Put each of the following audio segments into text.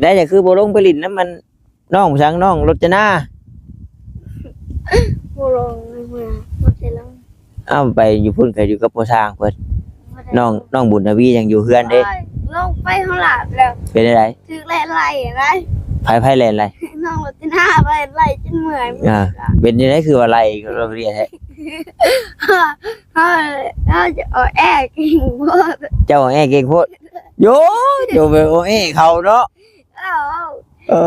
ໄດ້ ຈະຄືບໍ່ລົງໄປຫຼິ້ນນຳມັນ ນ້ອງສັງ ນ້ອງລົດຈະນາ ບໍ່ລົງເມື່ອ ບໍ່ໄດ້ລົງ. ເອົ້າ ໄປຢູ່ພຸ້ນກໍຢູ່ກັບພໍ່ຊ່າງເພິ່ນ ບໍ່ໄດ້ ນ້ອງ ນ້ອງບຸນທະວີຍັງຢູ່ເຮືອນເດ້. ລົງໄປເຮົາຫຼາບແລ້ວ ເປັນຈັ່ງໃດ? ຖືກໄລ່ໄລ່ໄດ໋. ໃຜ ໃຜໄລ່ໄລ່? ນ້ອງລົດຈະນາໄລ່ໄລ່ຈົນເມື່ອຍ. ອ່າ ເປັນຈັ່ງໃດຄືວ່າໄລ່ລາວເລີຍແທ້? ເຮົາ ເຮົາ ເຮົາຈະເອົາແອເກັ່ງໂພດ. ເຈົ້າເອົາແອເກັ່ງໂພດ. ໂຢ ໂຈໄປເອົາແອເຂົາເນາະ. ເອີ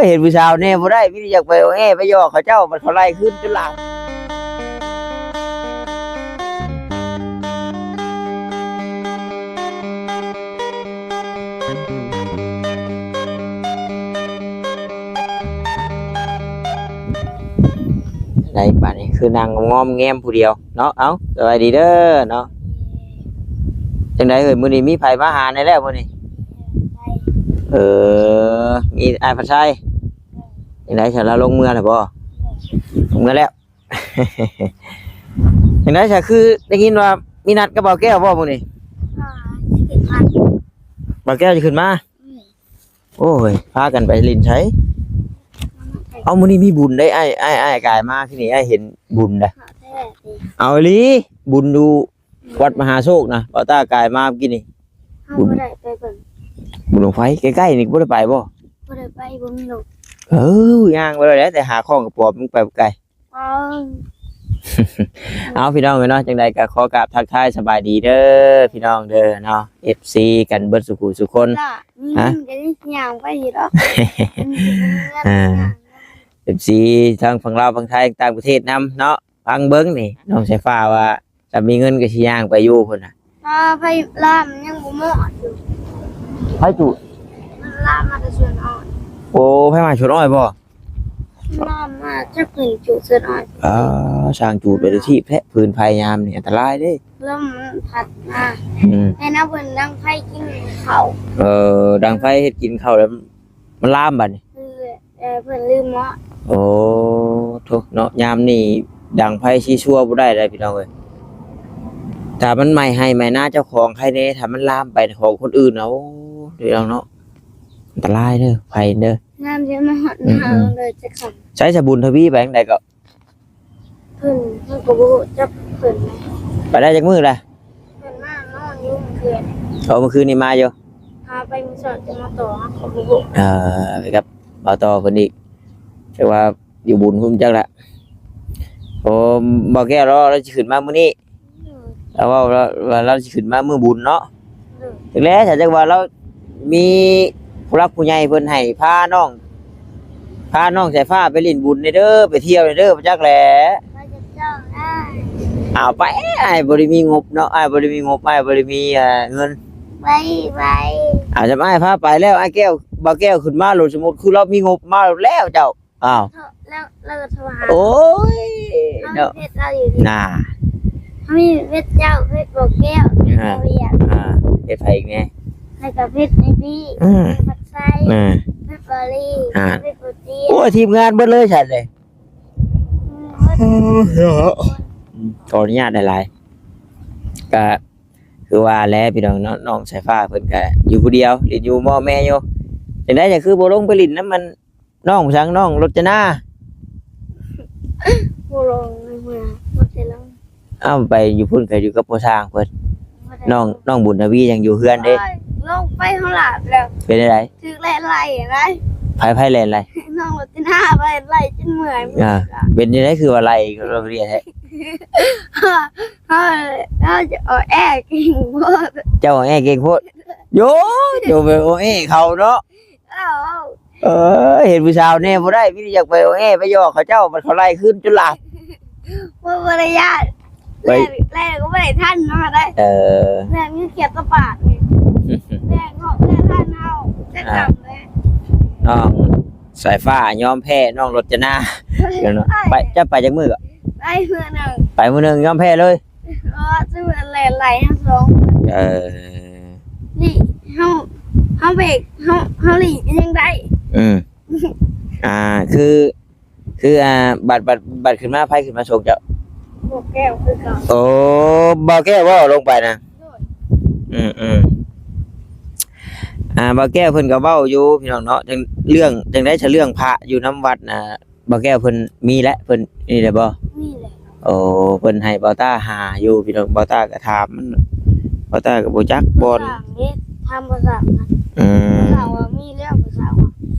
ເຫັນຜູ້ສາວແດ່ບໍ່ໄດ້ ມີແຕ່ຢາກໄປເອົາແອໄປຢອກເຂົາເຈົ້າ ບັດເຂົາໄລ່ຄືນຈົນຫຼາຍ. ໄດ້ ບາດນີ້ຄືນັ່ງງອມແງມຜູ້ດຽວເນາະ. ເອົ້າ ສະບາຍດີເດີເນາະ. ຈັ່ງໃດເອີຍ ມື້ນີ້ມີໃຜມາຫາແດ່ແລ້ວມື້ນີ້? ເອີ ມີອ້າຍພັດໄຊ. ຈັ່ງໃດຊະ ລາວລົງເມືອແລ້ວບໍ່? ລົງເມືອແລ້ວ. ຈັ່ງໃດຊະ ຄືໄດ້ຍິນວ່າມີນັດກັບບ່າວແກ້ວບໍ່ມື້ນີ້? ອ່າ ຊິຂຶ້ນມາ. ບ່າວແກ້ວຈະຂຶ້ນມາ? ອືມ. ໂອ້ຍ ພາກັນໄປຫຼິ້ນໃສ? ເອົ້າ ມື້ນີ້ມີບຸນເດ້ ອ້າຍ ອ້າຍ ອ້າຍກາຍມາຄືນີ້ ອ້າຍເຫັນບຸນນະ. ເອົາອີ່ຫຼີ ບຸນຢູ່ວັດມະຫາໂຊກນະ ບ່າວຕ້າກາຍມາເມື່ອກີ້ນີ້. ເຮົາບໍ່ໄດ້ໄປເບິ່ງ ບຸນບັ້ງໄຟໃກ້ໆນີ້ ບໍ່ໄດ້ໄປບໍ່? ບໍ່ໄດ້ໄປ ບໍ່ມີລົດ. ເອີ ຍ່າງໄປໂລດແຫຼະ ແຕ່ຫາຂອງກະປອມ ມຶງໄປບໍ່ໄກ. ເອົາ ພີ່ນ້ອງເອີຍເນາະ ຈັ່ງໃດກໍຂໍກາບທັກທາຍສະບາຍດີເດີ ພີ່ນ້ອງເດີເນາະ ເອັຟຊີ ກັນເບິດສູ່ຜູ້ສູ່ຄົນ. ມີເງິນກໍຍັງຊິຍ່າງໄປຢູ່ດອກ. ອ່າ ເອັຟຊີ ທັງຝັ່ງລາວ ຝັ່ງໄທ ຕ່າງປະເທດນຳເນາະ ຟັງເບິ່ງນີ້ ນ້ອງສາຍຟ້າວ່າ ຖ້າມີເງິນກໍຊິຍ່າງໄປຢູ່ພຸ້ນນະ. ອ່າ ໄຟລາມຍັງບໍ່ມອດຢູ່. ໄຟຈູດ? ມັນລາມມາແຕ່ສວນອ້ອຍ. ໂອ້ ໄຟມາສວນອ້ອຍບໍ່? ລາມມາຈາກພື້ນຈູດສວນອ້ອຍ. ອ່າ ຊ່າງຈູດໄປແຕ່ທີ່ແທ້ ພື້ນໄຟຍາມນີ້ອັນຕະລາຍເດ້ ລົມມັນພັດມາ. ອືມ ແມ່ນເອົາເພິ່ນດັງໄຟກິນເຂົ້າ. ເອີ ດັງໄຟເຮັດກິນເຂົ້າແລ້ວ ມັນລາມບາດນີ້. ເອີ ເອີ ເພິ່ນລືມເນາະ. ໂອ້ ໂທ້ເນາະ ຍາມນີ້ດັງໄຟຊີຊົ່ວບໍ່ໄດ້ເດ້ພີ່ນ້ອງເອີຍ. ຖ້າມັນໄໝ້ໄຮ່ໄໝ້ນາເຈົ້າຂອງໃຄແດ່ ຖ້າມັນລາມໄປຂອງຄົນອື່ນນະ ໂອ້ ພີ່ນ້ອງເນາະ ອັນຕະລາຍເດີ ໄພເດີ. ຍາມທີ່ມາຮອດ ອືມ ເຮົາເລີຍຈະຂັບ. ໃສສະບຸນທະວີໄປທາງໃດກໍ? ເພິ່ນ ເພິ່ນກໍບໍ່ຮູ້ຈັກເພິ່ນນະ. ໄປໄດ້ຈັກມື້ລະ? ເພິ່ນມານອນຢູ່ເມື່ອຄືນ. ເອົາ ເມື່ອຄືນນີ້ມາຢູ່. ຫາໄປມື້ເຊົ້າຈະມາຕໍ່ ເຮົາກໍບໍ່ຮູ້. ເອີ ໄປກັບບ່າວຕໍ່ເພິ່ນອີກ ຈັກວ່າຢູ່ບຸນພຸ້ນຈັກລະ. ໂອ້ ບ່າວແກ້ວລາວ ລາວຊິຂຶ້ນມາມື້ນີ້. ລາວເວົ້າວ່າ ວ່າລາວຊິຂຶ້ນມາມື້ບຸນເນາະ. ໂດຍ. ຈັກແລ້ວ ຖ້າຈັກວ່າລາວມີຜູ້ຫຼັກຜູ້ໃຫຍ່ເພິ່ນໃຫ້ພານ້ອງ ພານ້ອງສາຍຟ້າໄປຫຼິ້ນບຸນແດ່ເດີ ໄປທ່ຽວແດ່ເດີ ບໍ່ຈັກແຫຼະ. ໄປກັບເຈົ້າໄດ້. ເອົາໄປ ອ້າຍບໍ່ໄດ້ມີງົບເນາະ ອ້າຍບໍ່ໄດ້ມີງົບ ອ້າຍບໍ່ໄດ້ມີ ເອີ ເງິນ. ໄປ ໄປ. ເອົາ ຈຳອ້າຍພາໄປແລ້ວ ອ້າຍແກ້ວ ບ່າວແກ້ວຂຶ້ນມາໂລດ ສົມມຸດຄືລາວມີງົບມາໂລດແລ້ວເຈົ້າ. ອ້າວ ແລ້ວ ແລ້ວກໍໂທຫາ. ໂອ້ຍ ເຮົາເນາະ ເຟສລາວຢູ່ນີ້ນະ. ເຮົາມີເຟສເຈົ້າ ເຟສບ່າວແກ້ວ ເຟສບ່າວຫວຽດ. ອ່າ ເຟສໃຜອີກແດ່? ແລ້ວກໍເຟສໄອບີ ອ່າ ເຟສພັດໄຊ ອ່າ ເຟສບາລີ ອ່າ ເຟສໂປເຕຍ. ໂອ້ຍ ທີມງານເບິດເລີຍຊັ້ນເລີຍ. ອືມ ເນາະ ອືມ ຂໍອະນຸຍາດຫຼາຍໆ ກະຄືວ່າແຫຼະພີ່ນ້ອງເນາະ ນ້ອງສາຍຟ້າເພິ່ນກະຢູ່ຜູ້ດຽວ ຫຼິ້ນຢູ່ໝໍ້ແມ່ຢູ່. ຈັ່ງໃດ ຈັ່ງຄືບໍ່ລົງໄປຫຼິ້ນນຳມັນ ນ້ອງສັງ ນ້ອງລົດຈະນາ ບໍ່ລົງເມື່ອ ບໍ່ໄດ້ລົງ. ເອົ້າ ໄປຢູ່ພຸ້ນກໍຢູ່ກັບພໍ່ຊ່າງເພິ່ນ ບໍ່ໄດ້ ນ້ອງ ນ້ອງບຸນທະວີຍັງຢູ່ເຮືອນເດ້. ລົງໄປເຮົາຫຼາບແລ້ວ ເປັນຈັ່ງໃດ? ຖືກໄລ່ໄລ່ໄດ໋. ໃຜ ໃຜໄລ່ໄລ່? ນ້ອງລົດຈະນາໄລ່ໄລ່ຈົນເມື່ອຍ. ອ່າ ເປັນຈັ່ງໃດຄືວ່າໄລ່ລາວເລີຍແທ້? ເຮົາ ເຮົາຈະເອົາແອເກັ່ງໂພດ. ເຈົ້າເອົາແອເກັ່ງໂພດ. ໂຢ ໂຈໄປເອົາແອເຂົາເນາະ. ເອີ ເຫັນຜູ້ສາວແດ່ບໍ່ໄດ້ ມີແຕ່ຢາກໄປເອົາແອໄປຢອກເຂົາເຈົ້າ ບັດເຂົາໄລ່ຄືນຈົນຫຼາຍ. ບໍ່ ບໍ່ໄດ້ຢ້ານ ໄປ ແລ່ນ ແລ່ນກໍບໍ່ໄດ້ທັນເນາະໄດ໋. ເອີ ແລ່ນຄືຂຽດຕະປາດນີ້ ແລ່ນເນາະ ແລ່ນທັນເຮົາຈັກກຳແລ້ວ. ນ້ອງສາຍຟ້າຍອມແພ້ນ້ອງລົດຈະນາ. ໄປ ເຈົ້າໄປຈັກມື້ກໍ? ໄປມື້ໜຶ່ງ ໄປມື້ໜຶ່ງຍອມແພ້ເລີຍ. ເອີ ຊິເໝືອນແລ່ນໄລ່ເຮົາສອງຄົນ. ເອີ ນີ້ເຮົາ ເຮົາເບຣກ ເຮົາ ເຮົາຫຼີກຍັງໄດ້. ອືມ ອ່າ ຄື ຄື ອ່າ ບັດ ບັດ ບັດຂຶ້ນມາ ໃຜຂຶ້ນມາສົ່ງເຈົ້າ? ບ່າວແກ້ວຄືເກົ່າ. ໂອ້ ບ່າວແກ້ວບໍ່ລົງໄປນະ? ໂດຍ. ອືມໆ. ອ່າ ບ່າວແກ້ວເພິ່ນກໍເວົ້າຢູ່ພີ່ນ້ອງເນາະ ຈັ່ງເລື່ອງ ຈັ່ງໃດຊະ ເລື່ອງພະຢູ່ນຳວັດນະ ບ່າວແກ້ວເພິ່ນມີແລ້ວ ເພິ່ນນີ້ແຫຼະບໍ່? ມີແລ້ວ. ໂອ້ ເພິ່ນໃຫ້ບ່າວຕ້າຫາຢູ່ພີ່ນ້ອງ ບ່າວຕ້າກໍຖາມ ບ່າວຕ້າກໍບໍ່ຈັກບ່ອນ ຜູ້ສ້າງເດ້ ຖາມຜູ້ສ້າງນະ ອືມ ຜູ້ສ້າງວ່າມີແລ້ວ ຜູ້ສ້າງວ່າ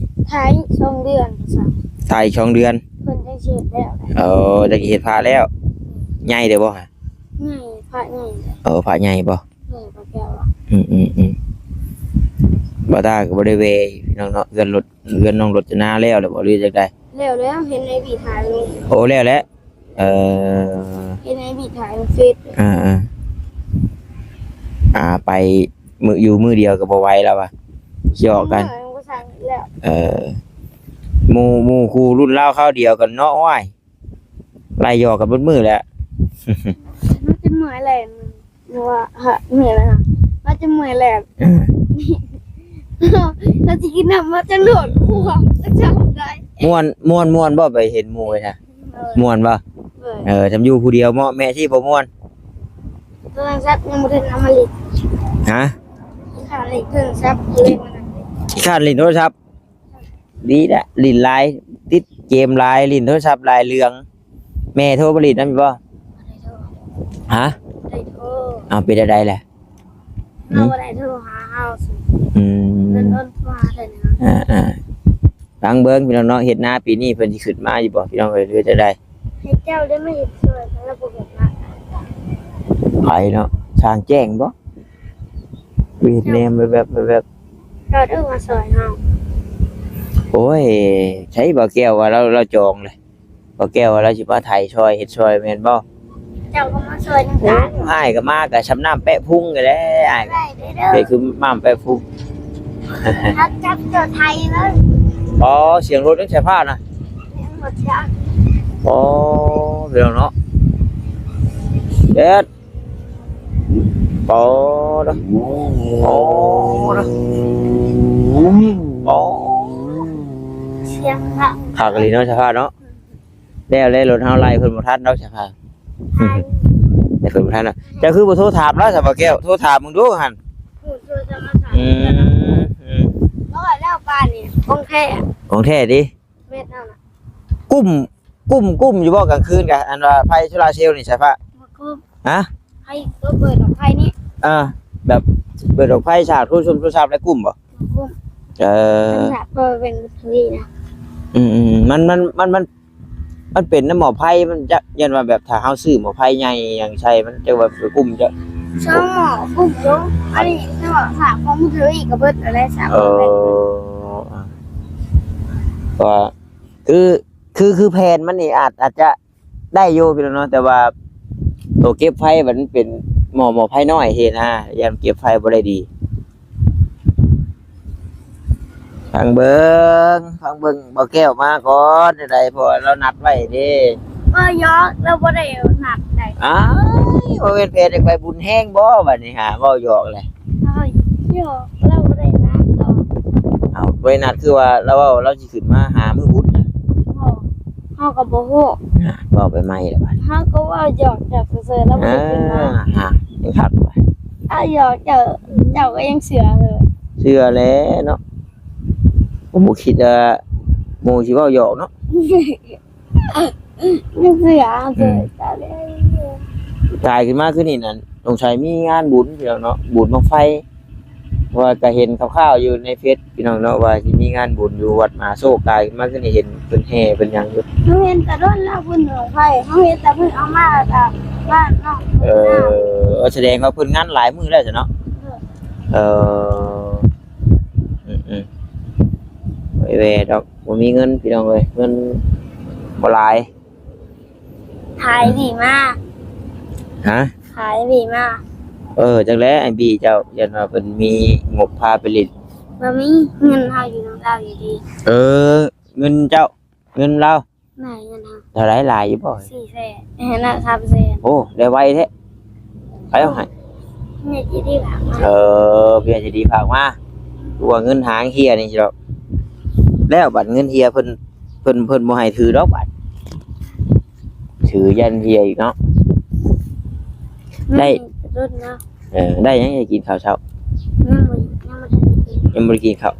ຖ້າອີກສອງເດືອນ ຜູ້ສ້າງ ຖ້າອີກສອງເດືອນ ເພິ່ນຈັ່ງຊິເຮັດແລ້ວ. ເອີ ຈັ່ງຊິເຮັດພະແລ້ວ ໃຫຍ່ເດ້ບໍ່? ໃຫຍ່ ພະໃຫຍ່. ເອີ ພະໃຫຍ່ບໍ່? ເອີ ພະແກ້ວ. ອືມໆໆ ບ່າວຕ້າກໍບໍ່ໄດ້ແວ່ພີ່ນ້ອງເນາະ ເຮືອນລົດ ເຮືອນນ້ອງລົດຈະນາແລ້ວແລ້ວບໍ່ ຫຼືຈັ່ງໃດ? ແລ້ວແລ້ວ ເຫັນໃນບີຖ່າຍລົງ. ໂອ້ ແລ້ວແຫຼະ. ເອີ ເຫັນໃນບີຖ່າຍລົງເຟສ. ອ່າໆ ອ່າ ໄປມື້ ຢູ່ມື້ດຽວກໍບໍ່ໄຫວແລ້ວວ່າ ຫຍອກກັນ. ເອີ ໝູ່ ໝູ່ຄູ່ລຸ້ນລາວຄາວດຽວກັນເນາະ ໂອ້ຍ ໄລ່ຫຍອກກັນເບິດມື້ແຫຼະ. ມັນຈະເມື່ອຍແຫຼະ ວ່າ ເມື່ອຍແລ້ວນະ ມັນຈະເມື່ອຍແຫຼະ. ເອີ ລາວຊິກິນນ້ຳ ມັນຈະໂດດຂວ້າງ ຈະຈຳໄດ້. ມ່ວນ ມ່ວນ ມ່ວນບໍ່ ໄປເຫັນໝູ່ນະ? ເອີ ມ່ວນບໍ່? ເອີ ເອີ ຈຳຢູ່ຜູ້ດຽວເມາະ ແມ່ຊິບໍ່ມ່ວນ? ໂທລະສັບຍັງບໍ່ທັນເອົາມາຫຼິ້ນ. ຮະ? ຂ້າຫຼິ້ນໂທລະສັບ ຫຼິ້ນ ຂ້າຫຼິ້ນໂທລະສັບ. ດີລະ ຫຼິ້ນຫຼາຍ ຕິດເກມຫຼາຍ ຫຼິ້ນໂທລະສັບຫຼາຍເລື່ອງ. ແມ່ໂທມາຫຼິ້ນນຳຢູ່ບໍ່? ບໍ່ໄດ້ໂທ. ຮະ? ບໍ່ໄດ້ໂທ. ເອົາ ເປັນແນວໃດລະ? ເຮົາບໍ່ໄດ້ໂທຫາເຮົາ. ອືມ ເພິ່ນໂທຫາເທື່ອໜຶ່ງ. ອ່າໆ ຟັງເບິ່ງພີ່ນ້ອງເນາະ ເຮັດນາປີນີ້ເພິ່ນຊິຂຶ້ນມາຢູ່ບໍ່ ພີ່ນ້ອງເອີຍ ຫຼືຈັ່ງໃດ? ໃຫ້ເຈົ້າໄດ້ມາເຮັດຊ່ວຍ ແຕ່ລະບໍ່ເຮັດນາ. ໃຜເນາະ ຊ່າງແຈ້ງບໍ່? ເຮັດແນມແວບໆ ແວບໆ ເຈົ້າເດີມາຊ່ອຍເຮົາ. ໂອ້ຍ ໃສ ບ່າວແກ້ວວ່າລາວ ລາວຈອງເລີຍ ບ່າວແກ້ວວ່າລາວຊິມາໄຖຊ່ອຍ ເຮັດຊ່ອຍແມ່ນບໍ່? ເຈົ້າກໍມາຊ່ອຍນຳກັນ. ໂອ້ ອ້າຍກໍມາກໍຊ່ຳນ້ຳແປະພຸງນີ້ແຫຼະ ອ້າຍ ໄດ້ເດີ ເປັນຄືນ້ຳແປະພຸງ. ຮັບຈັບເຈົ້າໄຖເລີຍ. ອໍ ສຽງລົດຍັງໃສ່ພ້ານະ ສຽງລົດຈັກ. ອໍ ພີ່ນ້ອງເນາະ ເດັດ ອໍ ເນາະ ອໍ ເນາະ ອໍ ສຽງຄັກ ຄັກອີ່ຫຼີເນາະ ສະພາບເນາະ. ແລ້ວ ແລ້ວລົດເຮົາໄລ່ເພິ່ນບໍ່ທັນດອກ ສະພາບ ໄລ່ເພິ່ນບໍ່ທັນເນາະ. ເຈົ້າຄືບໍ່ໂທຖາມລາວ ສະພາບແກ້ວ ໂທຖາມເບິ່ງດູຫັ້ນ. ອືມ ອືມ ບໍ່ແລ້ວປານນີ້ ຂອງແທ້ ຂອງແທ້ຕິ? ແມ່ນແລ້ວນະ ກຸ້ມ ກຸ້ມ ກຸ້ມຢູ່ບໍ່ກາງຄືນກະ ອັນວ່າໄຟໂຊລາເຊວນີ້ ສາຍຟ້າ? ບໍ່ກຸ້ມ. ຮະ? ໄຟ ຕົວເປີດດອກໄຟນີ້ ເອີ ແບບເປີດດອກໄຟສາດໂທລະສົງໂທລະສັບແລ້ວກຸ້ມບໍ່? ບໍ່ກຸ້ມ. ເອີ ມັນສາດເປີດເປັນແບັດເຕີຣີນະ. ອືມໆ ມັນ ມັນ ມັນ ມັນ ມັນເປັນນຳໝໍ້ໄຟ ມັນຈະ ຢ້ານວ່າແບບຖ້າເຮົາຊື້ໝໍ້ໄຟໃຫຍ່ຫຍັງໃສ່ ມັນຈະວ່າໄປກຸ້ມຈະ ສອງໝໍ້ກຸ້ມຢູ່. ອັນນີ້ສາດຂອງແບັດເຕີຣີກໍເບິດແລ້ວ ສາດ. ເອີ ກໍ ຄື ຄື ຄືແຜ່ນມັນນີ້ອາດ ອາດຈະໄດ້ຢູ່ພີ່ນ້ອງເນາະ ແຕ່ວ່າໂຕເກັບໄຟມັນເປັນໝໍ້ ໝໍ້ໄຟນ້ອຍຊີ້ນະ ຢ້ານເກັບໄຟບໍ່ໄດ້ດີ. ຟັງເບິ່ງ ຟັງເບິ່ງ ບ່າວແກ້ວມາກ່ອນ ແນວໃດ ເພາະວ່າລາວນັດໄວ້ເດ້. ບໍ່ຫຍອກ ລາວບໍ່ໄດ້ນັດໃດ. ອ້າຍ ບໍ່ແມ່ນແຜນຈະໄປບຸນແຮງບໍ່ ບັດນີ້ຫາ ເວົ້າຫຍອກແຫຼະ. ເວົ້າຫຍອກ ລາວບໍ່ໄດ້ນັດດອກ. ເອົ້າ ບໍ່ໄດ້ນັດ ຄືວ່າລາວເວົ້າລາວຊິຂຶ້ນມາຫາມື້ບຸນນະ. ບໍ່ ເຮົາກໍບໍ່ຮູ້. ນະ ເວົ້າໄປໃໝ່ແລ້ວບັດ. ເຮົາກໍເວົ້າຫຍອກຈາກຊື່ໆ ລາວບໍ່ໄດ້ຂຶ້ນມາ. ອ່າ ຍັງຄັກໄປ. ເອົາຫຍອກເຈົ້າ ເຈົ້າກໍຍັງເຊື່ອເລີຍ. ເຊື່ອແຫຼະເນາະ. ບໍ່ ບໍ່ຄິດວ່າໝູ່ຊິເວົ້າຫຍອກເນາະ. ຍັງເຊື່ອ ອືມ ເຊື່ອ ຕາຍຂຶ້ນມາຄືນີ້ນັ້ນ ສົງໄສມີງານບຸນພີ່ນ້ອງເນາະ ບຸນບັ້ງໄຟ. ເພາະວ່າກໍເຫັນຂ່າວໆຢູ່ໃນເຟສພີ່ນ້ອງເນາະ ວ່າຊິມີງານບຸນຢູ່ວັດມະຫາໂຊກ. ກາຍມາຄືນີ້ເຫັນເພິ່ນແຫ່ເພິ່ນຫຍັງຢູ່. ເຮົາເຫັນແຕ່ດົນແລ້ວບຸນບັ້ງໄຟ ເຮົາເຫັນແຕ່ເພິ່ນເອົາມາຈາກບ້ານເນາະ. ເອີ ສະແດງວ່າເພິ່ນງານຫຼາຍມື້ແລ້ວຊະເນາະ. ເອີ ເອີ ອືມໆ ບໍ່ໄດ້ແວ່ດອກ ບໍ່ມີເງິນພີ່ນ້ອງເອີຍ ເງິນບໍ່ຫຼາຍ. ຂາຍບີມາ. ຮະ? ຂາຍບີມາ. ເອີ ຈັກແຫຼະ ໄອ້ບີເຈົ້າ ຢ້ານວ່າເພິ່ນມີງົບພາໄປຫຼິ້ນ. ບໍ່ມີ ເງິນເຮົາຢູ່ນຳລາວຢູ່ດີ. ເອີ ເງິນເຈົ້າ ເງິນລາວ. ໄດ້ເງິນເຮົາ. ເທົ່າໃດ ຫຼາຍຢູ່ບໍ່? ສີ່ແສນ ເອີ ນະ ສາມແສນ. ໂອ້ ໄດ້ໄວແທ້. ໃຜເອົາໃຫ້? ເມຍໃຈດີຝາກມາ. ເອີ ເມຍໃຈດີຝາກມາ. ວ່າເງິນຫາງເຮຍນີ້ດອກ. ແລ້ວບັດເງິນເຮຍເພິ່ນ ເພິ່ນ ເພິ່ນບໍ່ໃຫ້ຖືດອກບັດ. ຖືຢ້ານເຮຍອີກເນາະ. ໄດ້ ເອີ ໄດ້ຫຍັງໃຫ້ກິນເຂົ້າເຊົ້າ? ຍັງບໍ່ ຍັງບໍ່ທັນໄດ້ກິນ. ຍັງບໍ່ໄດ້ກິນເຂົ້າ.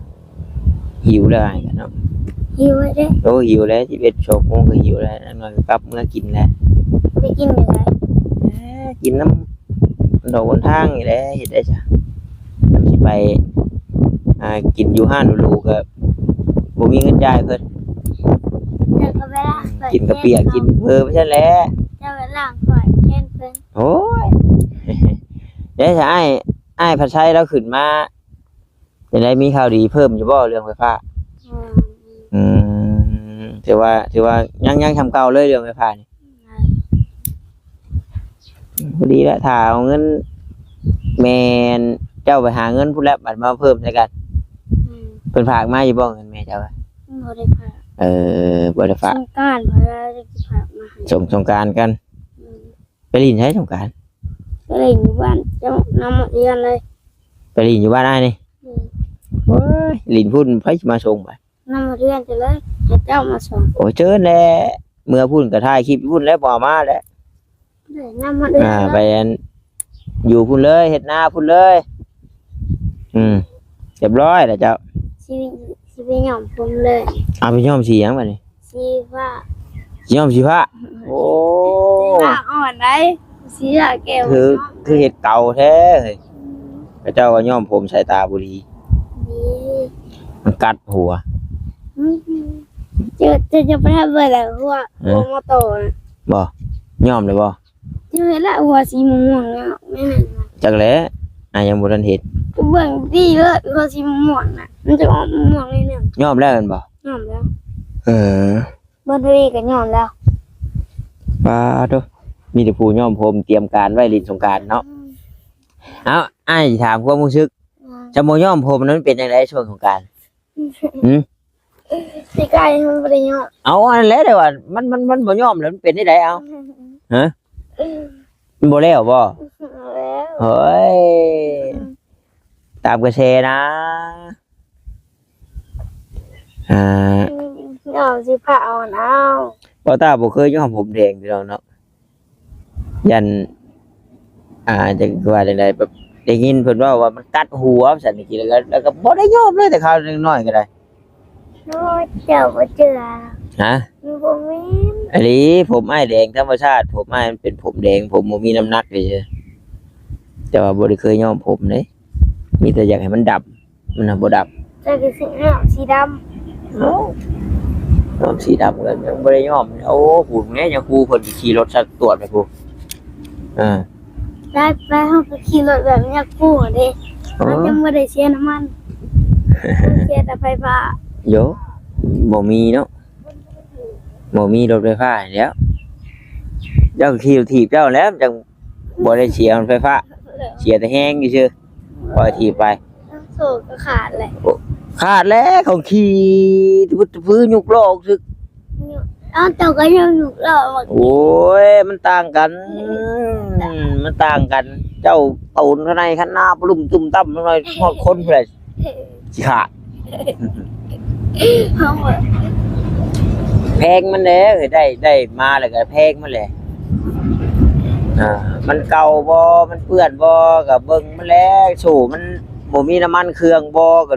ຫິວແລ້ວອ້າຍກະເນາະ. ຫິວແລ້ວເດ້. ໂອ້ ຫິວແລ້ວ ສິບເອັດ ສອງໂມງກະຫິວແລ້ວ. ຈັກໜ້ອຍກະກັບເມືອກິນແລ້ວ. ໄປກິນຢູ່ໃສ? ເອີ ກິນນຳ ດອກຫົນທາງນີ້ແຫຼະ ເຮັດໄດ້ຊະ. ຊິໄປ ອ່າ ກິນຢູ່ຮ້ານຫຼູໆ ກະບໍ່ມີເງິນຈ່າຍເພິ່ນ. ເຈົ້າກະໄປລ້າງຖ້ວຍ ກິນກະປຽກ ກິນເພີໄປຊັ້ນແຫຼະ. ເຈົ້າໄປລ້າງຖ້ວຍແທນເພິ່ນ. ໂອ້ຍ ເດ້ຊະ ອ້າຍ ອ້າຍພັດໄຊລາວຂຶ້ນມາ ຈັ່ງໃດ ມີຂ່າວດີເພີ່ມຢູ່ບໍ່ເລື່ອງໄຟຟ້າ? ອືມ ອືມ ຖືວ່າ ຖືວ່າຍັງ ຍັງສ່ຳເກົ່າເລີຍເລື່ອງໄຟຟ້ານີ້. ພໍດີແຫຼະ ຖ້າເອົາເງິນແມ່ເຈົ້າໄປຫາເງິນພຸ້ນແຫຼະ ບັດມາເພີ່ມໃສ່ກັນ. ອືມ ເພິ່ນຝາກມາຢູ່ບໍ່ເງິນແມ່ເຈົ້າ? ບໍ່ໄດ້ຝາກ. ເອີ ບໍ່ໄດ້ຝາກ. ສົງການເພິ່ນຈະຝາກມາໃຫ້. ສົງ ສົງການກັນ. ອືມ ໄປຫຼິ້ນໃສສົງການ? ໄປຫຼິ້ນຢູ່ບ້ານເຈົ້າ ນຳໝົດເຮືອນເລີຍ. ໄປຫຼິ້ນຢູ່ບ້ານອ້າຍນີ້? ອືມ ໂອ້ຍ ຫຼິ້ນພຸ້ນ ໃຜຊິມາສົ່ງບາດ? ນຳເຮືອນເຈົ້າເລີຍ ໃຫ້ເຈົ້າມາສົ່ງ. ໂອ້ຍ ເຊີນແຫຼະ ເມືອພຸ້ນກະຖ່າຍຄລິບຢູ່ພຸ້ນແຫຼະ ບໍ່ເອົາມາແຫຼະ. ນຳເຮືອນ ອ່າ ໄປອັນ ຢູ່ພຸ້ນເລີຍ ເຮັດນາພຸ້ນເລີຍ. ອືມ ຮຽບຮ້ອຍແລ້ວເຈົ້າ. ຊິ ຊິໄປຍ້ອມຜົມເລີຍ. ເອົາ ໄປຍ້ອມສີຫຍັງບາດນີ້? ສີຟ້າ. ຊິຍ້ອມສີຟ້າ? ໂອ້ ສີຟ້າອ່ອນໃດ໋ ສີຟ້າແກ້ວ. ຄື ຄືເຮັດເກົ່າແທ້ເຮີ້ຍ. ອືມ ເຂົາເຈົ້າວ່າຍ້ອມຜົມສາຍຕາບໍ່ດີ. ດີ ມັນກັດຫົວ. ອືມ ເຈົ້າ ເຈົ້າຈະໄປຫາເບິ່ງແລ້ວຫົວ ເອີ ຫົວມໍໂຕນະ. ບໍ່ ຍ້ອມແລ້ວບໍ່? ເຈົ້າເຫັນລະ ຫົວສີມ່ວງໆ ນີ້ນະ. ຈັກແຫຼະ ອ້າຍຍັງບໍ່ທັນເຫັນ. ເບິ່ງດີເລີຍ ຫົວສີມ່ວງໆ ນະ ມັນຈະອອກມ່ວງໆ ໜ້ອຍໜຶ່ງ. ຍ້ອມແລ້ວແມ່ນບໍ່? ຍ້ອມແລ້ວ. ເອີ ເບິ່ງດີກະຍ້ອມແລ້ວ. ປາໂທ ມີແຕ່ຜູ້ຍ້ອມຜົມຕຽມການໄວ້ຫຼິ້ນສົງການເນາະ. ອືມ ເອົ້າ ອ້າຍຖາມຄວາມຮູ້ສຶກ ວ່າ ຈະບໍ່ຍ້ອມຜົມນັ້ນ ມັນເປັນຈັ່ງໃດຊ່ວງສົງການ? ຫື ປີກາຍມັນບໍ່ໄດ້ຍ້ອມ. ເອົາ ອັນນັ້ນແຫຼະ ແຕ່ວ່າມັນ ມັນ ມັນບໍ່ຍ້ອມແລ້ວມັນເປັນຈັ່ງໃດ ເອົາ? ຮະ ມັນບໍ່ແລ້ວບໍ່? ແລ້ວ. ເຮີ້ຍ ອືມ ຕາມກະແສນະ. ອ່າ ຍ້ອມສີຟ້າອ່ອນເອົາ. ບໍ່ ຕາບໍ່ເຄີຍຍ້ອມຜົມແດງພີ່ນ້ອງເນາະ. ຢ້ານ ອ່າ ຈະວ່າຈັ່ງໃດ ແບບໄດ້ຍິນເພິ່ນເວົ້າວ່າມັນກັດຫົວ ວ່າຊັ້ນ ກິນແລ້ວກະ ແລ້ວກະບໍ່ໄດ້ຍອມເລີຍ ແຕ່ຄາວນ້ອຍກະໄດ້. ໂອ້ຍ ເຈົ້າບໍ່ເຊື່ອ. ຮະ? ມັນບໍ່ແມ່ນ. ອີ່ຫຼີ ຜົມອ້າຍແດງທຳມະຊາດ ຜົມອ້າຍມັນເປັນຜົມແດງ ຜົມບໍ່ມີນ້ຳໜັກເລີຍ ແຕ່ວ່າບໍ່ໄດ້ເຄີຍຍ້ອມຜົມເດ້ ມີແຕ່ຢາກໃຫ້ມັນດຳ. ມັນນະບໍ່ດຳ. ເຈົ້າກະຊິເອົາສີດຳ. ໂອ້ ເອົາສີດຳກະຍັງບໍ່ໄດ້ຍ້ອມ. ໂອ້ ຜູ້ແມ່ນຫຍັງ ຄູເພິ່ນຂີ່ລົດສະຕວດໄປພຸ້ນ. ເອີ ໄປ ໄປ ເຮົາກະຂີ່ລົດແບບຍັກຄູເດ້. ເອີ ມັນຈັ່ງບໍ່ໄດ້ເສຍນ້ຳມັນ ເສຍແຕ່ໄຟຟ້າ. ໂຢ ບໍ່ມີເນາະ ບໍ່ມີລົດໄຟຟ້າແລ້ວ. ເຈົ້າກະຂີ່ລົດຖີບເຈົ້າແລ້ວ ມັນຈັ່ງບໍ່ໄດ້ເສຍໄຟຟ້າ ເສຍແຕ່ແຮງຊື່ໆ. ຂ້ອຍຖີບໄປ ໂສ້ກະຂາດແຫຼະ. ໂອ້ ຂາດແລ້ວ ເຂົາຂີ່ຕະພຶດຕະພືຍຸກລໍ້ອອກຊຶກ. ເອົາ ເຈົ້າກະຍັງຍຸກລໍ້. ໂອ້ຍ ມັນຕ່າງກັນ ມັນຕ່າງກັນ. ເຈົ້າໂຕນຂະໄນຂະນາປະລຸ້ມຕຸ້ມຕ່ຳ ໜ້ອຍຮອດຄົນພຸ້ນແຫຼະ ຊິຂາດ. ເຮົາ ແພງມັນແຫຼະ ໄດ້ ໄດ້ມາແລ້ວກະແພງມັນແຫຼະ. ອ່າ ມັນເກົ່າບໍ່ ມັນເປື້ອນບໍ່ ກະເບິ່ງມັນແຫຼະ. ໂສ້ມັນບໍ່ມີນ້ຳມັນເຄື່ອງບໍ່ ກະ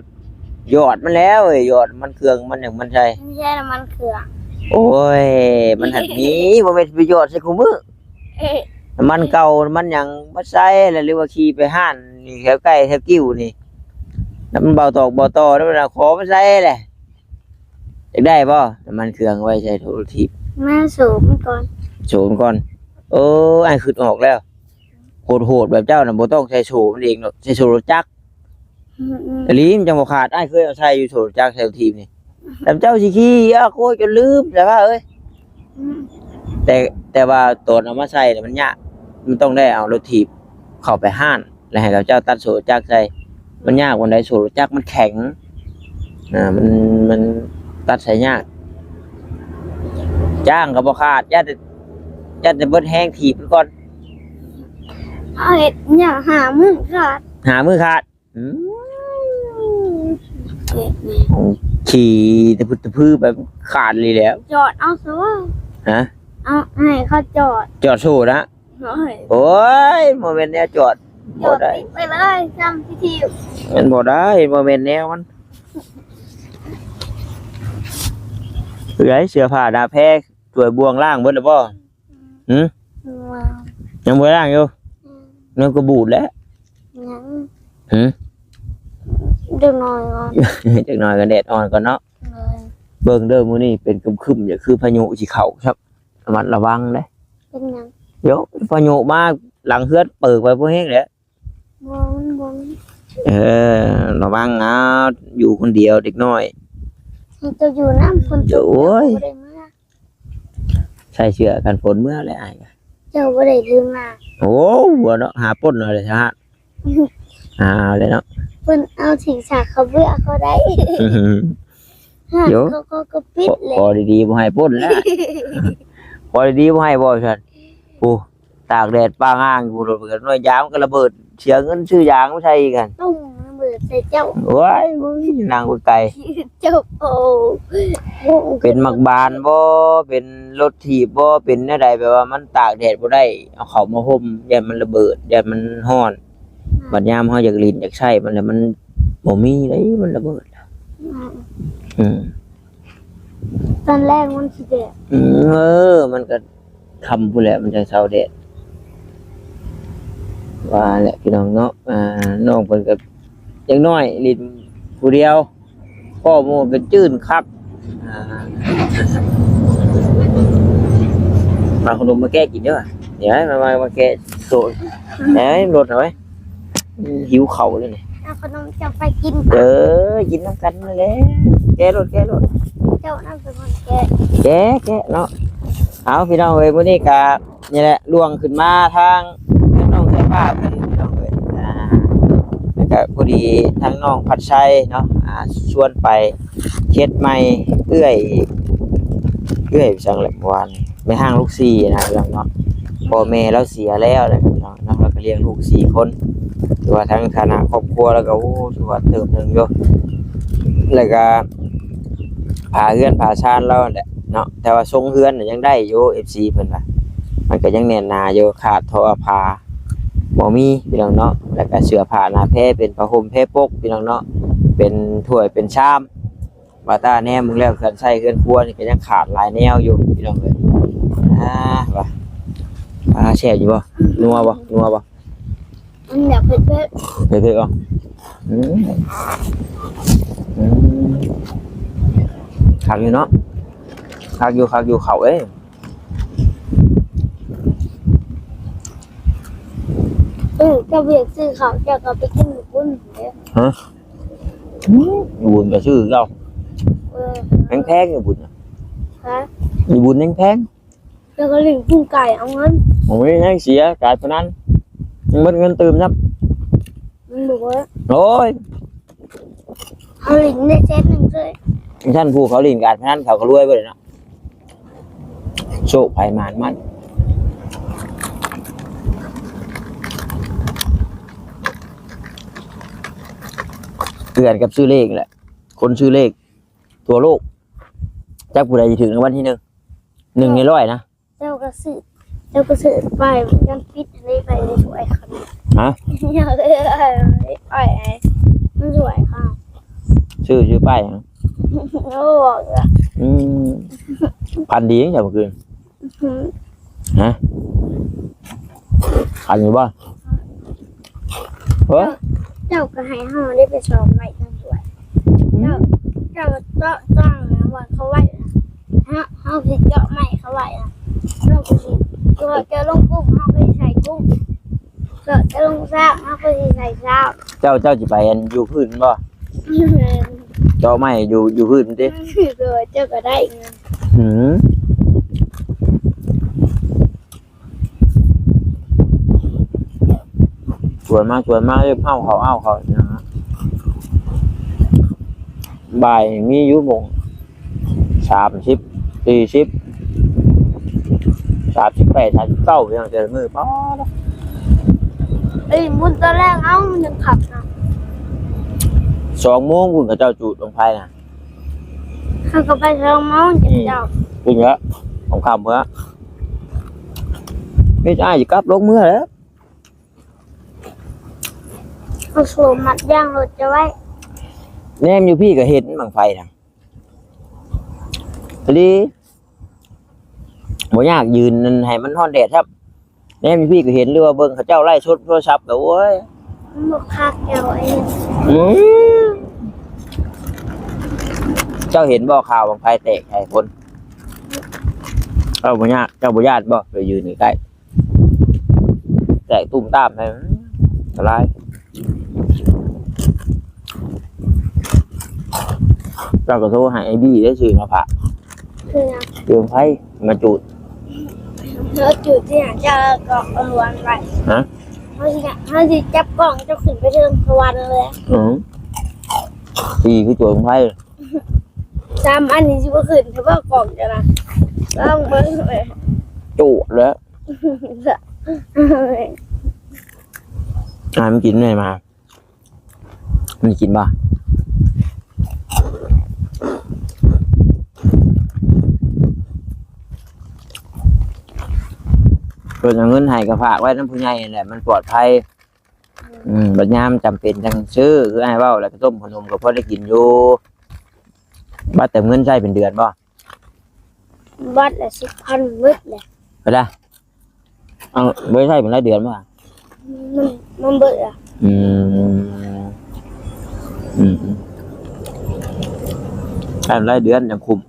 ຢອດມັນແລ້ວເອີຍ ຢອດນ້ຳມັນເຄື່ອງມັນຫຍັງມັນໃສ່. ມັນໃຊ້ນ້ຳມັນເຄື່ອງ. ໂອ້ຍ ມັນຫັກມີ ບໍ່ແມ່ນຊິໄປຢອດໃສ່ຄູ່ມື້. ນ້ຳມັນເກົ່ານ້ຳມັນຫຍັງມາໃສ່ແລ້ວ ຫຼືວ່າຂີ່ໄປຮ້ານນີ້ ແຖວໃກ້ແຖວກິ້ວນີ້ ນ້ຳມັນເບົາຕອກບໍ່ຕໍ່ ນ້ຳມັນນະ ຂໍມາໃສ່ແຫຼະ. ຢາກໄດ້ບໍ່ ນ້ຳມັນເຄື່ອງໄວ້ໃສ່ລົດຖີບ? ມາໂສມກ່ອນ ໂສມກ່ອນ. ເອີ ອ້າຍຄຶດອອກແລ້ວ ໂຫດໆ ແບບເຈົ້ານະ ບໍ່ຕ້ອງໃສ່ໂສ້ມັນເອງດອກ ໃສ່ໂສ້ລົດຈັກ. ອືມໆ ອີ່ຫຼີ ມັນຈັ່ງບໍ່ຂາດ. ອ້າຍເຄີຍເອົາໃສ່ຢູ່ໂສ້ລົດຈັກ ໃສ່ລົດຖີບນີ້ ແລ້ວເຈົ້າຊິຂີ່ ອາ ໂອ້ຍ ຈົນລືມແລ້ວວ່າເອີຍ. ອືມ ແຕ່ ແຕ່ວ່າຕອນເອົາມາໃສ່ນະ ມັນຍາກ ມັນຕ້ອງໄດ້ເອົາລົດຖີບເຂົ້າໄປຮ້ານ ແລ້ວໃຫ້ເຂົາເຈົ້າຕັດໂສ້ຈັກໃສ່. ມັນຍາກປານໃດ ໂສ້ຈັກມັນແຂງ ອ່າ ມັນ ມັນຕັດໃສ່ຍາກ. ຈ້າງກະບໍ່ຂາດ ຢ້ານແຕ່ ຢ້ານແຕ່ເບິດແຮງຖີບມັນກ່ອນ. ເຮົາເຮັດຍາກ ຫ້າມື້ຂາດ ຫ້າມື້ຂາດ. ອືມ ເຮັດແມ່ ຂີ່ຕະພຶດຕະພືໄປຂາດເລີຍແຫຼະ. ຈອດເອົາໂສ້. ຮະ? ເອົາ ໃຫ້ເຂົາຈອດ ຈອດໂສ້ນະ. ໂອ້ຍ ໂອ້ຍ ບໍ່ແມ່ນແນວຈອດ ບໍ່ໄດ້ ຕິດໄປເລີຍ ຈຳພິທີ ມັນບໍ່ໄດ້ ບໍ່ແມ່ນແນວມັນ. ເອື້ອຍ ເສື້ອຜ້າໜ້າແພ ຖ້ວຍບ່ວງລ້າງເບິດແລ້ວບໍ່? ຫື? ຍັງບໍ່ໄດ້ລ້າງຢູ່? ອືມ ຍັງກໍບູດແຫຼະ. ຍັງ. ຫື? ຈັກໜ້ອຍກ່ອນ ຈັກໜ້ອຍກໍແດດອ່ອນກ່ອນເນາະ. ໂດຍ. ເບິ່ງເດີ ມື້ນີ້ເປັນຄຶ້ມໆ ຢ່າຄືພາຍຸຊິເຂົ້າຊ້ຳ ລະມັດລະວັງເດ້. ເປັນຫຍັງ? ໂຢ ພາຍຸມາຫຼັງເຮືອນເປີກໄປບໍ່ແຮງແຫຼະ. ບໍ່ ມັນບໍ່ມີ. ເອີ ລະວັງເອົາ ຢູ່ຄົນດຽວເດັກນ້ອຍ. ໃຫ້ເຈົ້າຢູ່ນຳ ຄົນຕົກ ໂອ້ຍ ເຈົ້າກໍບໍ່ໄດ້ມາ. ໃສ່ເສື້ອກັນຝົນເມືອແຫຼະອ້າຍກະ. ເຈົ້າບໍ່ໄດ້ຖືມາ. ໂອ້ ບໍ່ເນາະ ຫາປົນເອົາເລີຍຊະ. ຫາເອົາເລີຍເນາະ. ເພິ່ນເອົາຖິ້ມຊາກເຂົ້າເບືອເຂົາໄດ້. ໂຢ ເຂົາ ເຂົາກໍປິດແຫຼະ. ພໍດີໆ ບໍ່ໃຫ້ປົນແຫຼະ. ພໍດີໆ ບໍ່ໃຫ້ບໍ່ຊັ້ນ. ໂອ້ ຕາກແດດປາງອ່າງຢູ່ ໂດດໜ້ອຍຢາງມັນກໍລະເບີດ ເສຍເງິນຊື້ຢາງມາໃສ່ອີກຫັ້ນ. ຕ້ອງລະເບີດໃສ່ເຈົ້າ. ໂອ້ຍ ນາງໄກ ເຈົ້າ. ໂອ້ ເປັນໝາກບານບໍ່ ເປັນລົດຖີບບໍ່ ເປັນແນວໃດ ແບບວ່າມັນຕາກແດດບໍ່ໄດ້ ເອົາເຂົ້າມາຫົ່ມ ຢ້ານມັນລະເບີດ ຢ້ານມັນຮ້ອນ. ບັດຍາມເຮົາຢາກຫຼິ້ນຢາກໃຊ້ມັນແລ້ວ ມັນບໍ່ມີເດ້ ມັນລະເບີດ. ອືມ ອືມ ຕອນແລງມັນຊິແດດ. ອືມ ເອີ ມັນກໍຄ່ຳພຸ້ນແຫຼະ ມັນຈັ່ງເຊົາແດດ. ວ່າແຫຼະພີ່ນ້ອງເນາະ ອ່າ ນ້ອງເພິ່ນກໍຍັງນ້ອຍ ຫຼິ້ນຜູ້ດຽວ ພໍ້ໝູ່ກໍຈື່ນຄັກ. ອ່າ ມາ ເອົາຂະໜົມມາແກະກິນເດີ. ດຽວ ມາ ມາ ມາແກະໂຕ ເອົາລົດເອົາໄວ້. ຫິວເຂົ້າເລີຍນີ້. ເອົາຂະໜົມເຈົ້າໄປກິນ. ເອີ ກິນນຳກັນນັ້ນແຫຼະ. ແກະໂລດ ແກະໂລດ. ເຈົ້ານຳເປັນຄົນແກະ. ແກະ ແກະເນາະ. ເອົາ ພີ່ນ້ອງເອີຍ ມື້ນີ້ກະນີ້ແຫຼະ ລ່ວງຂຶ້ນມາທາງເຮືອນນ້ອງສາຍຟ້າເພິ່ນ ພີ່ນ້ອງເອີຍ. ອ່າ ແລ້ວກະພໍດີທາງນ້ອງພັດໄຊເນາະ ອ່າ ຊວນໄປເຮັດໃໝ່ ເອື້ອຍ ເອື້ອຍ ວ່າຊັ້ນແຫຼະ ເມື່ອວານ ແມ່ຮ້າງລູກສີ່ນະ ພີ່ນ້ອງເນາະ. ພໍ່ແມ່ລາວເສຍແລ້ວ ແລ້ວກໍພີ່ນ້ອງເນາະ ລາວກໍລ້ຽງລູກສີ່ຄົນ ຖືວ່າທາງຖານະຄອບຄົວລາວກໍ ໂອ້ ຖືວ່າເຕີບໜຶ່ງຢູ່ ແລ້ວກໍຜາເຮືອນຜາຊານລາວຫັ້ນແຫຼະເນາະ. ແຕ່ວ່າຊົງເຮືອນນະຍັງໄດ້ຢູ່ ເອັຟຊີ ເພິ່ນວ່າ ມັນກໍຍັງແໜ້ນໜາຢູ່ ຂາດທໍ່ອາພາບໍ່ມີ ພີ່ນ້ອງເນາະ. ແລ້ວກໍເສື້ອຜ້າໜ້າແພ ເປັນຜ້າຫົ່ມແພປົກ ພີ່ນ້ອງເນາະ ເປັນຖ້ວຍເປັນຊາມ. ວ່າຕາແນມເບິ່ງແລ້ວ ເຮືອນໃຊ້ເຮືອນຄົວນີ້ກໍຍັງຂາດຫຼາຍແນວຢູ່ ພີ່ນ້ອງເອີຍ. ອ່າ ວ່າ ອ່າ ແຊບຢູ່ບໍ່? ນົວບໍ່? ນົວບໍ່? ມັນແບບເຜັດໆ ເຜັດໆ ອະ. ອືມ ອືມ ຄັກຢູ່ເນາະ ຄັກຢູ່ ຄັກຢູ່ເຂົ້າເອີຍ. ເອີ ເຈົ້າບໍ່ຢາກຊື້ເຂົ້າ ເຈົ້າກໍໄປກິນຢູ່ພຸ້ນເດີ. ຮະ? ອືມ ຢູ່ບຸນກໍຊື້ເກົ່າ. ເອີ ແພງໆ ຢູ່ບຸນນະ. ຮະ? ຢູ່ບຸນແພງໆ. ແລ້ວກໍຫຼິ້ນກິນໄກ່ເອົາເງິນ. ໂອ້ຍ ຍັງເສຍການພະນັນ ຍັງໝົດເງິນຕື່ມນຳ. ມັນບໍ່ເບິດ. ໂອ້ຍ ເຂົາຫຼິ້ນໄດ້ແສນໜຶ່ງເລີຍ. ຊັ້ນຜູ້ເຂົາຫຼິ້ນການພະນັນ ເຂົາກໍລວຍເບິດເນາະ. ໂຊກໃຜໝານມັນ ເກືອນກັບຊື້ເລກແຫຼະ ຄົນຊື້ເລກທົ່ວໂລກ ຈັກຜູ້ໃດຊິຖືກລາງວັນທີໜຶ່ງ ໜຶ່ງໃນຮ້ອຍນະ. ເຈົ້າກໍຊື້ ເຈົ້າກໍຊື້ປ້າຍວງຈອນປິດໃຫ້ໄປຊ່ວຍເຂົາ. ຮະ? ຢາກເອີ ໄປ ມັນຊ່ວຍເຂົາ. ຊື້ ຊື້ປ້າຍຫຍັງ? ໂອ້ ອືມ ຝັນດີເຈົ້າເມື່ອຄືນ. ຮະ? ຄັນຢູ່ບໍ່? ເອີ ເຈົ້າກໍໃຫ້ເຮົາໄດ້ໄປຊອກໄມ້ຕັ້ງດ້ວຍ. ເຈົ້າ ເຈົ້າກໍເຈາະ ເຈາະບ່ອນເຂົາໄວ້ນະ. ເຮົາ ເຮົາຊິເຈາະໄມ້ເຂົາໄວ້ນະ. ເຮົາກໍຊິ ເຈາະ ເຈາະລົງກຸ້ງ ເຮົາກໍຊິໃສ່ກຸ້ງ. ເຈາະ ເຈາະລົງຊາວ ເຮົາກໍຊິໃສ່ຊາວ. ເຈົ້າ ເຈົ້າຊິໄປ ອັນ ຢູ່ພື້ນບໍ່? ແມ່ນ. ເຈາະໄມ້ຢູ່ ຢູ່ພື້ນຕິ? ໂດຍ ເຈົ້າກໍໄດ້ເງິນ. ຫືມ ຊວນມາ ຊວນມາ ເອົາເຂົ້າ ເອົາເຂົ້າ ຫຍັງນະ. ບ່າຍມີຢູ່ໂມງ ສາມສິບ ສີ່ສິບ ສາມສິບແປດ ສາມສິບເກົ້າ ພີ່ນ້ອງ ແຕ່ລະມື້ ປາດ. ເອີຍ ບຸນຕອນແລງ ເອົ້າ ມັນຍັງຄັກນະ. ສອງໂມງພຸ້ນ ເຂົາເຈົ້າຈູດບັ້ງໄຟນະ. ເຮົາກໍໄປສອງໂມງ ອືມ ເຈົ້າ. ພຸ້ນລະ ຄ່ຳໆ ພຸ້ນລະ. ນີ້ອ້າຍຊິກັບລົງເມືອແລ້ວ. ເອົາໂສ້ມັດຢາງລົດຈະໄວ້. ແນມຢູ່ພີ້ກໍເຫັນບັ້ງໄຟນະ ອີ່ຫຼີ. ບໍ່ຍາກຢືນໃຫ້ມັນຮ້ອນແດດຊ້ຳ. ແນມຢູ່ພີ້ກໍເຫັນ ຫຼືວ່າເບິ່ງເຂົາເຈົ້າໄລຟ໌ສົດໂທລະສັບກໍ ໂອ້ຍ ມັນບໍ່ຄັກແລ້ວໄອ້ ອືມ ເຈົ້າເຫັນບໍ່ ຂ່າວບັ້ງໄຟແຕກໃສ່ຄົນ? ເຈົ້າບໍ່ຍາກ ເຈົ້າບໍ່ຢ້ານບໍ່ ໄປຢືນໃກ້ໆ ແຕກຕຸ້ມຕາມໃສ່ ອັນຕະລາຍ. ເຈົ້າກໍໂທໃຫ້ໄອ້ບີ້ໄດ້ ຊື້ມາຝາກ ຄືຫຍັງ? ເລື່ອງໄຟມາຈູດ ເຮົາຈູດທີ່ຫຍັງ? ເຈົ້າກໍເອົາລວນໄວ້ ຮະ? ເຮົາຊິ ເຮົາຊິຈັບກ້ອງເຈົ້າຂຶ້ນໄປເທິງສະຫວັນເລີຍ. ອືມ ດີຄືໂຈນໄຟ ສາມອັນນີ້ຊິບໍ່ຂຶ້ນ ຖ້າວ່າກ້ອງເຈົ້ານະ ລອງເບິ່ງເລີຍ ຈູດແລ້ວ. ອ່າ ມັນກິນໄດ້ມາ ມັນກິນບໍ່? ເພິ່ນເອົາເງິນໃຫ້ກໍຝາກໄວ້ນຳຜູ້ໃຫຍ່ຫັ້ນແຫຼະ ມັນປອດໄພ. ອືມ ບັດຍາມຈຳເປັນຈັ່ງຊື້ ຄືອ້າຍເວົ້າແຫຼະ ກະຕົ້ມຂະໜົມກໍພໍໄດ້ກິນຢູ່. ບັດເຕີມເງິນໃຊ້ເປັນເດືອນບໍ່? ບັດລະສິບພັນເບິດແຫຼະ. ເທົ່າໃດ? ເອົາ ບໍ່ໄດ້ໃຊ້ເປັນລາຍເດືອນບໍ່? ມັນ ມັນເບິດລະ. ອືມ ອືມ ໃຊ້ເປັນລາຍເດືອນຈັ່ງຄຸ້ມ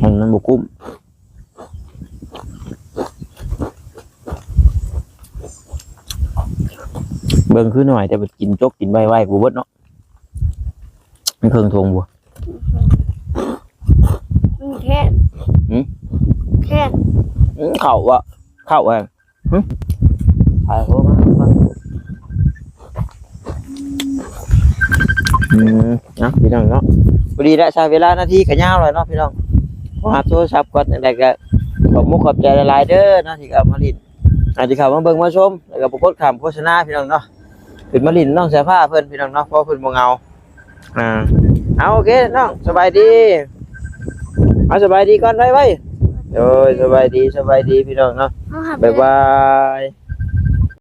ມັນ ມັນບໍ່ຄຸ້ມ. ເບິ່ງຄືໜ້ອຍ ແຕ່ວ່າກິນຈົກກິນໄວໆ ບໍ່ເບິດເນາະ. ມັນເຄິ່ງຖົງບໍ່? ມັນແຄ້ນ ຫື? ແຄ້ນ ອືມ ເຂົ້າວະ ເຂົ້າແຮງ ຫື? ຖ່າຍໂທມາ ອືມ ນະ ພີ່ນ້ອງເນາະ ພໍດີລະ ໃຊ້ເວລານາທີກໍຍາວແລ້ວເນາະ ພີ່ນ້ອງ. ຂໍຮັບໂທລະສັບກ່ອນ ຈັ່ງໃດກໍຂອບມຸກຂອບໃຈຫຼາຍໆເດີເນາະ ທີ່ເຂົ້າມາຫຼິ້ນ ອາດຈະເຂົ້າມາເບິ່ງມາຊົມ ແລ້ວກໍບໍ່ກົດຂ້າມໂຄສະນາ ພີ່ນ້ອງເນາະ. ຂຶ້ນມາຫຼິ້ນນ້ອງສາຍຟ້າເພິ່ນ ພີ່ນ້ອງເນາະ ເພາະເພິ່ນບໍ່ເຫງົາ. ອ່າ ເອົາ ໂອເຄນ້ອງ ສະບາຍດີ ເອົາ ສະບາຍດີກ່ອນ ໄວໆ ໂດຍ ສະບາຍດີ ສະບາຍດີ ພີ່ນ້ອງເນາະ ບາຍບາຍ.